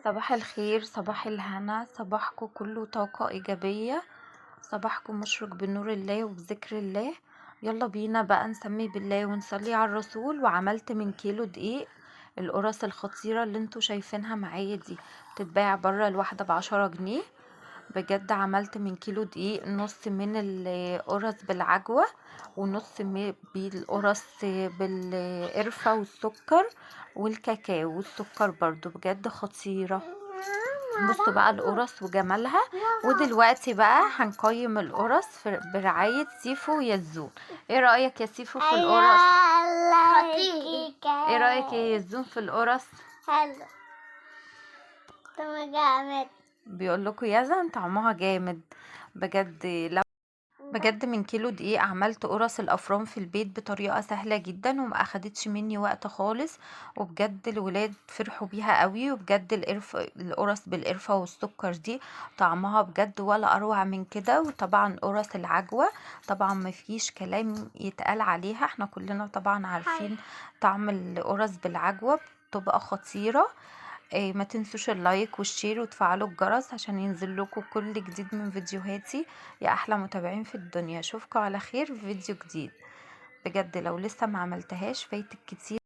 صباح الخير، صباح الهنا، صباحكم كله طاقة إيجابية، صباحكم مشرق بنور الله وبذكر الله. يلا بينا بقى نسمي بالله ونصلي على الرسول. وعملت من كيلو دقيق القرص الخطيرة اللي انتوا شايفينها معايا دي، بتتباع برا الواحدة ب10 جنيه. بجد عملت من كيلو دقيق نص من القرص بالعجوة ونص بالقرص بالقرفة والسكر والكاكاو والسكر برضو، بجد خطيرة. بصوا بقى القرص وجمالها. ودلوقتي بقى هنقيم القرص برعاية سيفو ويزون. ايه رأيك يا سيفو في القرص؟ ايه رأيك يا يزون في القرص؟ حلو، طعمها جامد. بيقول لكم يزن طعمها جامد بجد. لو بجد من كيلو دقيق عملت قرص الافران في البيت بطريقة سهلة جدا وما اخدتش مني وقت خالص، وبجد الولاد فرحوا بيها قوي. وبجد القرص بالقرفه والسكر دي طعمها بجد ولا اروع من كده. وطبعا قرص العجوه طبعا ما فيش كلام يتقال عليها، احنا كلنا طبعا عارفين طعم القرص بالعجوه بتبقى خطيرة. ما تنسوش ال like وال share وتفعلوا الجرس عشان ينزل لكم كل جديد من فيديوهاتي. يا احلى متابعين في الدنيا، اشوفكم على خير في فيديو جديد. بجد لو لسه ما عملتهاش فايتك كتير.